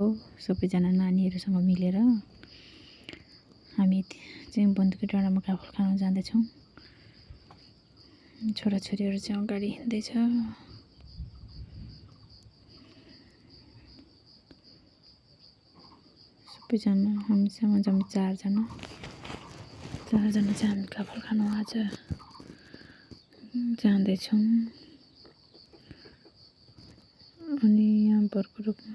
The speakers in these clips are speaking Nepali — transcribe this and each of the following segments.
सबैजना नानीहरूसँग मिलेर हामी चाहिँ बन्दुके डाँडामा काफल खान जाँदैछौँ। छोराछोरीहरू चाहिँ अगाडि हिँड्दैछ। सबैजना हामीसँग जम्मै चारजना चाहिँ हामी काफल खान आज जाँदैछौँ। अनि यहाँ बर्को रूपमा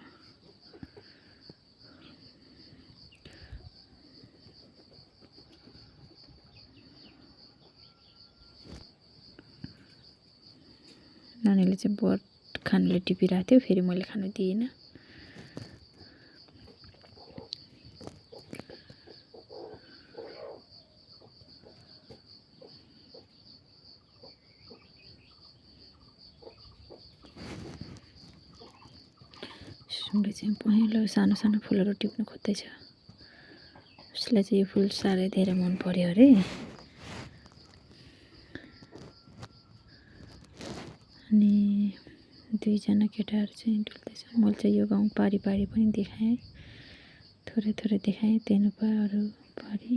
नानीले चाहिँ बट खानुले टिपिरहेको थियो, फेरि मैले खानु दिइनँ। सुनले चाहिँ पहेँलो सानो सानो फुलहरू टिप्नु खोज्दैछ। उसलाई चाहिँ यो फुल साह्रै धेरै मन पर्यो अरे। अनि दुईजना केटाहरू चाहिँ डुल्दैछ। मैले चाहिँ यो गाउँ पारी पारी पनि देखाएँ, थोरै थोरै देखाएँ, तेनुपा अरू पारी।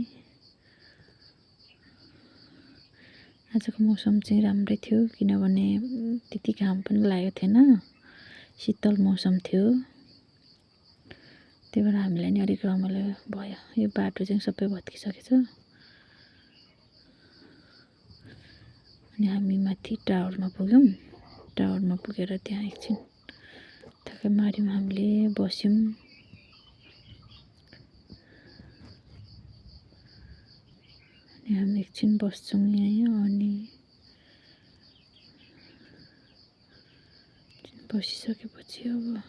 आजको मौसम चाहिँ राम्रै थियो, किनभने त्यति घाम पनि लागेको थिएन, शीतल मौसम थियो। त्यही भएर हामीलाई नि अलिक रमाइलो भयो। यो बाटो चाहिँ सबै भत्किसकेछ। अनि हामी माथि टावरमा पुग्यौँ। टावरमा पुगेर त्यहाँ एकछिन ठ्याक्कै मारिमा हामीले बस्यौँ। अनि हामी एकछिन बस्छौँ यहाँ। अनि बसिसकेपछि अब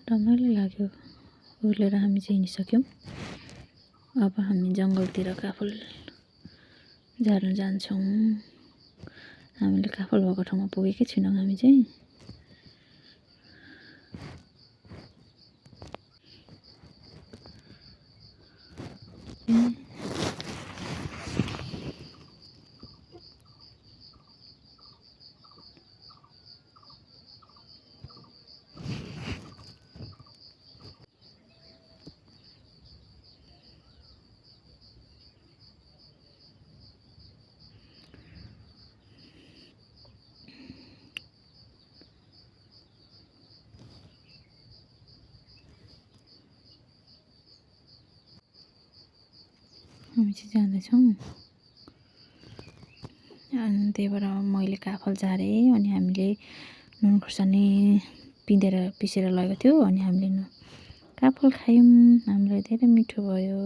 रमाइलो लाग्यो। उर्लेर हामी चाहिँ हिँडिसक्यौँ। अब हामी जङ्गलतिर काफल झार्न जान्छौँ। हामीले काफल भएको ठाउँमा पुगेकै छैनौँ हामी चाहिँ। हामी चाहिँ जाँदैछौँ। अनि त्यही भएर मैले काफल झारेँ। अनि हामीले नुन खुर्सानी पिसेर लगेको थियो। अनि हामीले काफल खायौँ। हामीलाई धेरै मिठो भयो।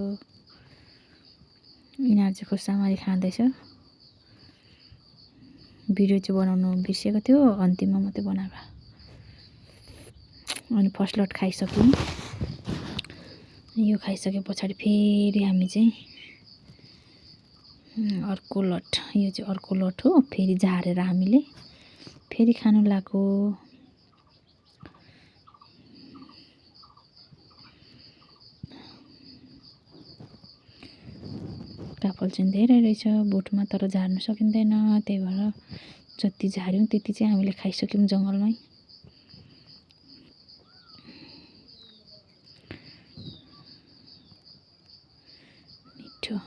यिनीहरू चाहिँ खुर्सामारी खाँदैछ। भिडियो चाहिँ बनाउनु बिर्सेको थियो, अन्तिममा मात्रै बनाएको। अनि फर्स्ट लट खाइसक्यौँ। यो खाइसके पछाडि फेरि हामी चाहिँ अर्को लट, यो चाहिँ अर्को लट हो। फेरि झारेर हामीले फेरि खानु लाग्यो। काफल चाहिँ धेरै रहेछ बोटमा, तर झार्न सकिँदैन। त्यही भएर जति झार्यौँ त्यति चाहिँ हामीले खाइसक्यौँ जङ्गलमै। मिठो।